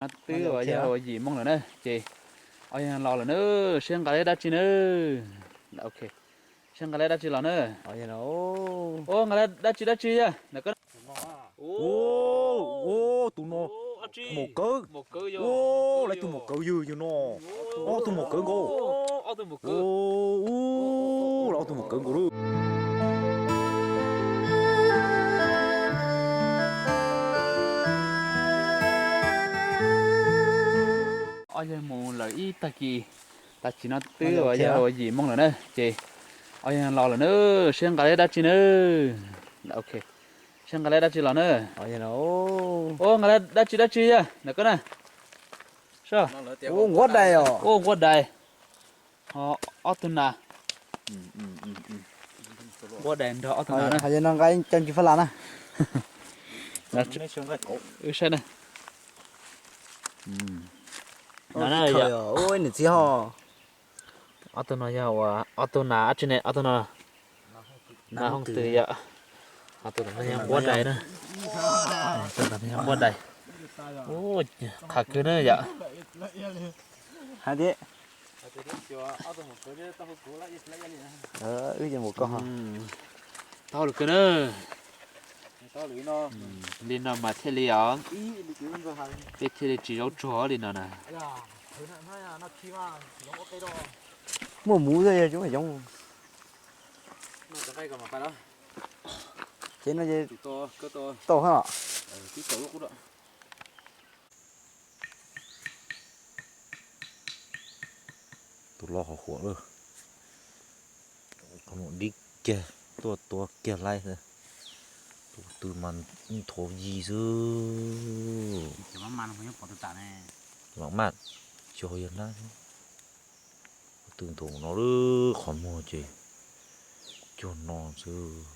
No twb yog yim moo lawm na ces, o yog los lawm na, seb nqa dab tsi na. Seb nqa dab tsi los na. O nqa dab tsi dab tsi yog ntawm ko. Tus no maum kawv. Lawv tus maum kawv yog yog no. Ob tug maum kawv nkaus. Lawv ob tug maum kawv nkaus lawm. Ob yawg mus lawm ib tag kis, tag kis no twb yog yim moo lawm na ces, ob yawg los lawm na, seb nqa dab tsi na. Seb nqa dab tsi los na. Nqa dab tsi dab tsi yog ntawm ko na. Nquab dais os. Nquab dais. Ob tug nas. Nquab dais nrog ob tug nas na. Nqa cov ntsis faj las na. Wb saib na. Ob tug no yog ua ob tug nas dab tsi ne, ob tug no nas hooj twm yom. Ob tug no yog nquab dais na. Ob tug no yog nquab dais. Qhav kawg na yom. Hais tias wb yeej mus koj ho. Tau lawm kawg na. Li no mas thiaj li os. Peb thiaj li tsis zaub tsuag li no na. Muaj muv xwb yog coob yoov. Ces no ces tau hab. Tus lo hos huam lawm. Dib kiag tuaj tua kiag laib xwb. Tus twg mas nthuav yig xwb. Los maj, xyov yog nab. Tus nthuav no lawm, qhov muag ces cuag no xwb.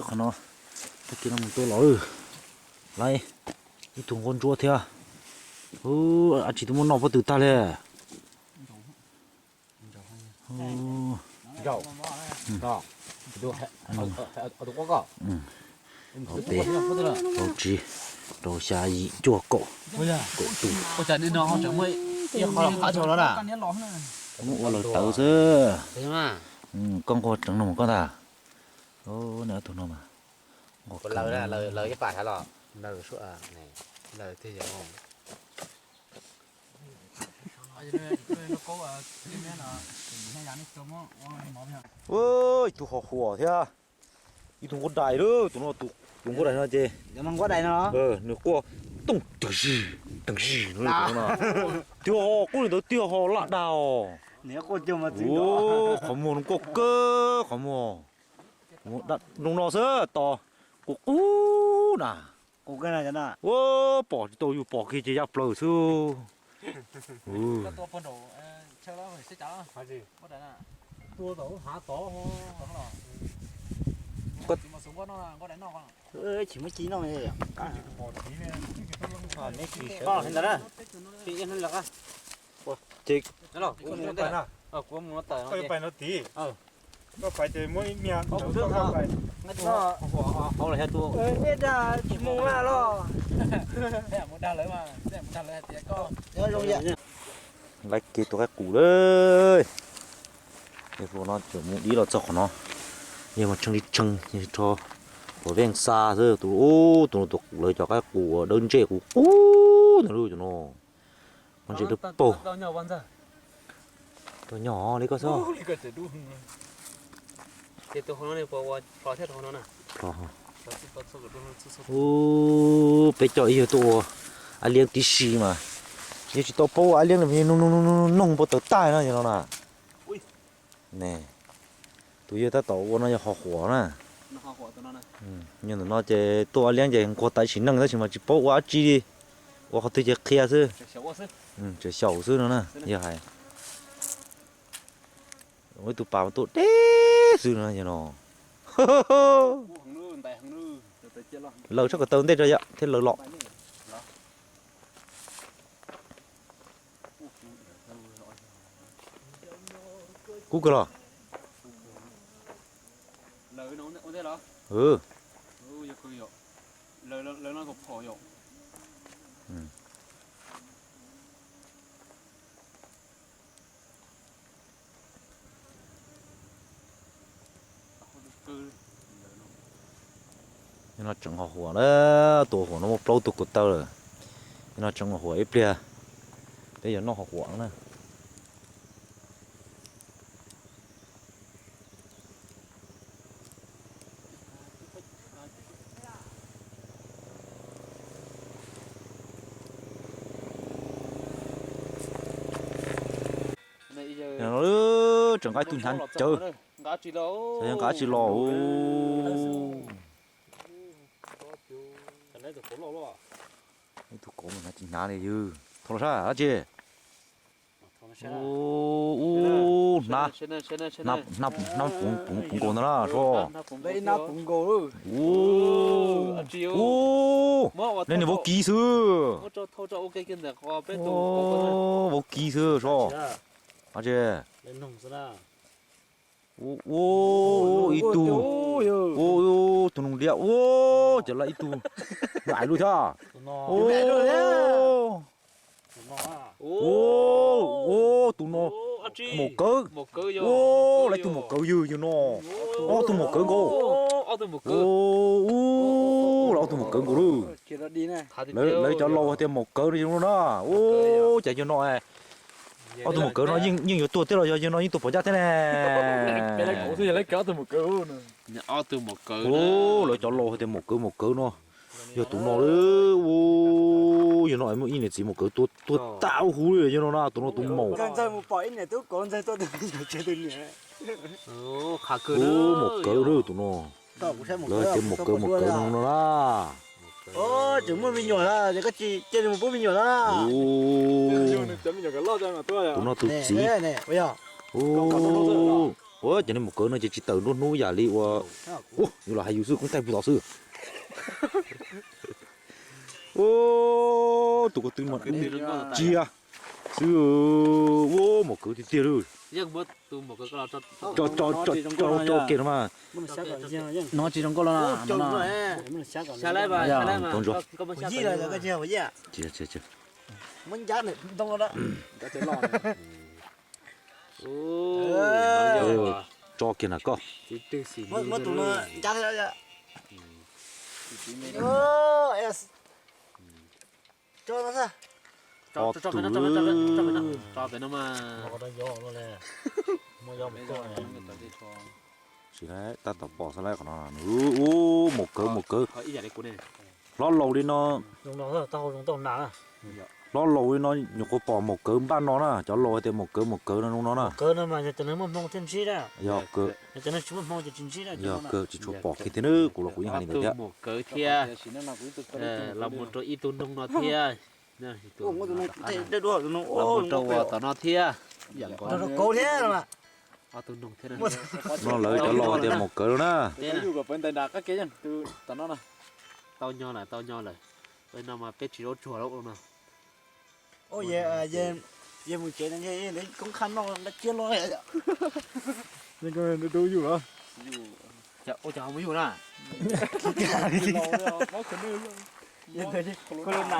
Qhov no, tag kis no mus tua los lawm. Lawm ib tug nquab ntsuab thiab. Ab tsis twb muab noj pob tw tag li. Rau peb, rau tsib, rau xya, yim, cuaj, kaum, kaum tus. Muab ua lawm tawv xwb. Koj nquag tseev no mas koj ntag. Nws ob tug no mas. Ib tug ho huam thiab. Ib tug nquab dais lawm, tus no, tus nquab dais no ces nws quaj tooj twg zig, twg zig no. Tiag ho, quaj li ntawd tiag ho, laj dag os. Qhov muag no quaj kawg, qhov muag. Zoo no xwb tos, quaj qub na. Ua pom tsis tau yus pom kiag ces ya plaws xwb. Ces lawv kiag tus qaib qus lawm. Yog tus no tseem mus dib los txog qhov no, yog mas tshee li tshee, yog rho uas veej xa xwb. Tus ub, tus no tus qus lawv cov qaib qus uas dawb ntsej qus qub ntawd lub tus no. Ua ntses dawb paug. Tau nyob li koj xwb. Ub, peb coj ib yawg tuaj ua ab liab tib si mas yog tsis tau paub ua ab liab li, noog noog noog noog puas tawv tag no yog no na. Ne, tus yawg tab tom ua no yog ho huam na. Yog ntawm no ces tuaj ab liab ces nquag tas sim neej tab sis mas tsis paub ua dab tsi li. Ua qhov twg ces qhia xwb. Tseem xyaum xwb no na, yog hais. Ib tug pas tuaj deb xwb no, yog no. Laws tshaj ko taw ntej tso yom, thiab laws los. Kub kawg los. Yog no tseem ho huam na, tus huam no muaj plaub tug ko taw lawm. Yog no tseem ho huam ib pliag, peb yuav noj ho huam na. Tseem nqa ib tug hnyav cawv, nqa tsis los. Ib tug kauv mas hnyav tsis hnyav li yog. Thauj los sab dab tsi? Ub, hnab, hnab puv nkaus ntawd na soj. Ub, nej niam vauv kiv xwb. Vauv kiv xwb soj. Dab tsi? Ub, ib tug, ub, tus noog liab, ub, cov laj ib tug, ais lub thiab. Ub, ub, tus no maum kawv. Ub, lawv tus maum kawv ywg yog no. Ob tug maum kawv nkaus. Ub, lawv ob tug maum kawv nkaus lawm. Lawv cov laus hais tias maum kawv no yog no na. Ub, cas yog no. Ob tug maum kawv no yeej yuav tuag thiab los yog yog no yeej tuag pom ncaj thiab ne? Ub, lawv cov laus hais tias maum kawv maum kawv no. Yog tus no, ub, yog no muaj ib niam txiv maum kawv tuag tag huv li yog no na, tus no tus maum. Ub, maum kawv lawm tus no. Lawv hais tias maum kawv maum kawv no no na. Tseem muaj me nyuam na, koj tsis cia nws mus pub me nyuam na. Tus no tus txiv. Ua cov niag maum kawv no ces tsis tawm nruab hnub yam li ua, yuav los hais yus xwb, koob taij pug tod xwb. Tus ko tw mas ntsia xwb. Ua maum kawv tiag tiag li. Tso, tso, tso kiag no mas. No tsis zoo nkauj los. Tso kiag na koj. Tso pem no mas. Tsis, tab tom pom xwb lauj qhov no. Ub, maum kawv maum kawv. Hlob laus li no. Hlob laus li no nyuam qhuav pom maum kawv npaj no na, cov laus hais tias maum kawv maum kawv no zoo no na. Yog kawg, tsis tshua pom kiag thiab na, kuv los kuv yeej hais li ntawd thiab. Los mus rau ib tug noog no thiab. Los mus rau tom no thiab. Ob tug noog thiab. No lawv cov laus tias maum kawv no na. Tau nyo lawm, tau nyo lawm. Peb no mas peb tsis zaub tsuag lawm no. Ua, yog mus tsev no koob qhab noj nqaij ciab los. Ua cas ho mus yug na?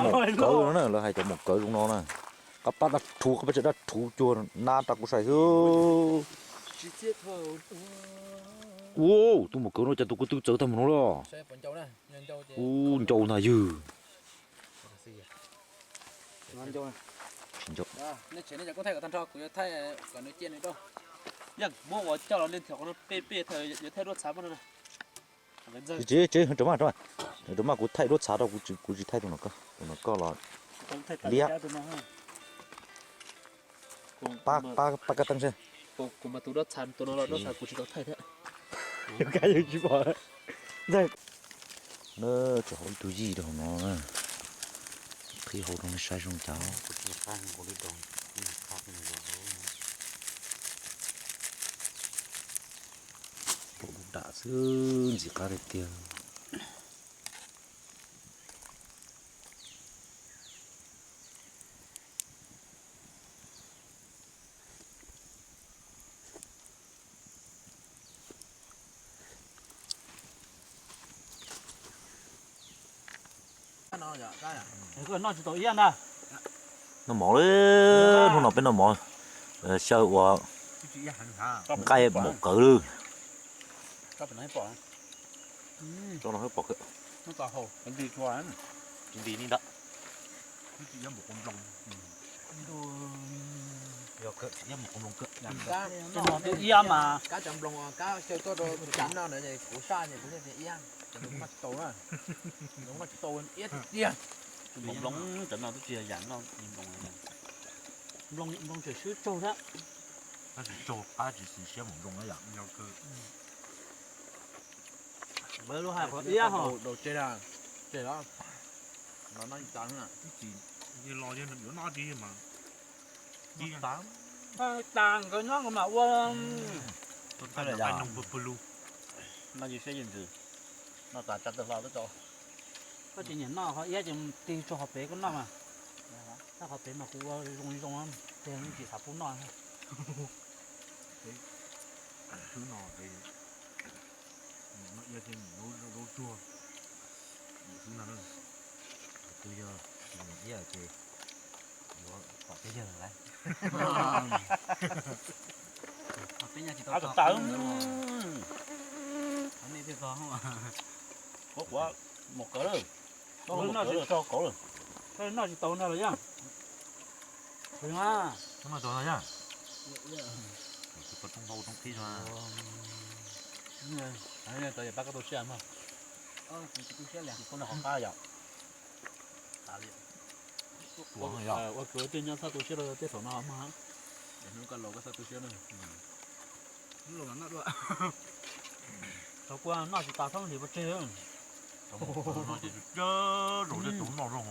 Maum kawv no na, lawv hais cov maum kawv zoo no na. Qab pab dab rhuv, qab pab tsev dab rhuv cuag nab rau kuv saib xwb. Ua, tus maum kawv no cas tus ko tw txawv tag mus no los. Ub, ncau ntag ywg. Tsis ncau. Yeej, muab ua coj los nej thiaj qhov no pej pej thaum yuav thaij duab txhav no. Tsis, tsis, rau maj, rau maj, kuv thaij duab txhav rau, kuv tsis thaij tus no koj, tus no koj los liab. Pab, pab, pab kab teeb seb. Kuv mas tus duab txhav, tus no los duab txhav kuv tsis tau thaij thiab. Tseem hau ib tug yij rau hauv no na. Ib hauv rau nej saib zoo cas. Pom dam xwb ntxim qab tiag tiag. Noj mov li, hnub no peb noj mov xyaw ua nqaij maum kawv lawm. Ib yam mas kab cov nploos kab xyaw tuaj rau kuv no na, kuv saj ces kuv thiaj tias ib yam, cov nploos noj tsis tau na, nploos noj tsis tau ib yam tiag. Tus nploos nploos cov no twb tsis yog yam noj nploos, nploos tseem swb tsaug thiab. Tab sis tsaug qab tsis xis siab mus nploos na yom. Lub hais qhov iab ho. Daus tseg, tseg los, los noj ib tas. Ib txhis los yuav noj tsis mas. Tas nkawd nyob nkawd mam ua. Noj tsis siab yis ntsws, noj tas tsa tawg hlo twb tau. Koj tsis nyiam noj qhov iab ces tig tso qhov pem koj noj mas. Tab qhov pem mas kuv ua zoo zoo, ces tsis xav pub noj. Xwb no ces noj iab thiab lub tsuag. Xwb no, tus yog tsis nyiam iab ces yuav pom peb yawg lawm. Peb nyob tsis tau tas. Kuv quav mus kawv lawm. Noj tsis tau kauv lawm. Noj tsis tau no los yog. Noj tsis tau no yog. Tau pab koj tu siab mas. Kuv qab yom. Ua kwv tij nyob txhob tu siab rau tej thaum no mog. Hnub koj laus koj txhob tu siab na. Thaum kuv noj tsis tas txhob hliv pov tseg. Zaum tej tus noj zoo.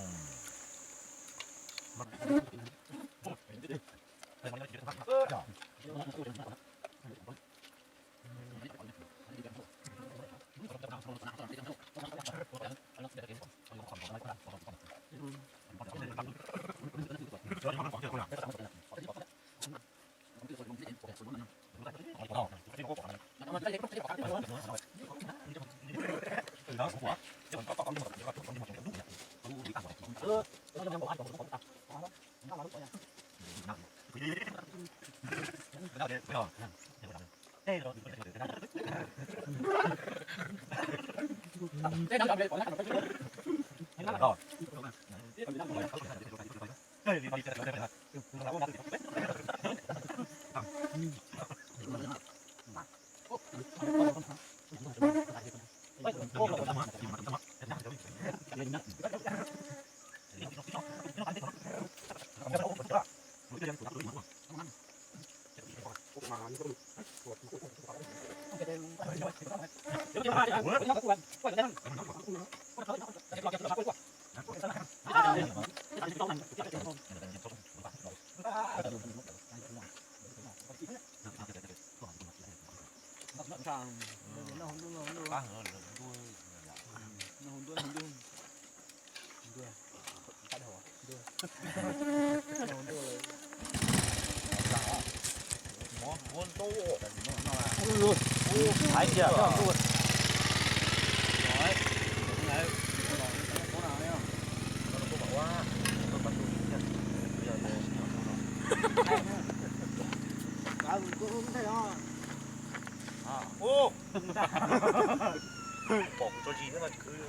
Pom kuv tso zis thiab no tsis khwv li.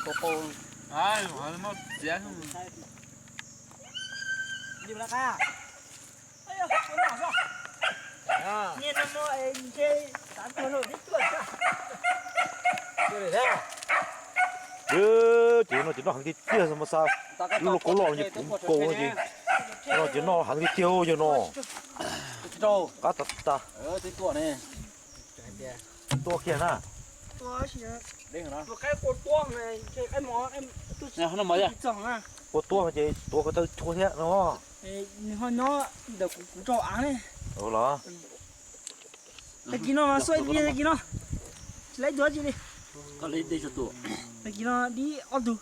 Qau qau. Nyias no ntshe tav tuag lawm tib tuaj. Ces no ces noj heev tiag tiag, mas xa lub lub kaub loj ces puv nkaus no ces, no ces noj heev tiag tiag yog no. Qab tas tas. Tua kiag na. Ua tuaj ces tuav ko taw chua thiab no. Nws ho nyob ntawm kuv, kuv tso av ne. Los, tag kis no mas xua ib pliag, tag kis no tsis laib tug dab tsi li. Tag kis no dib ob tug.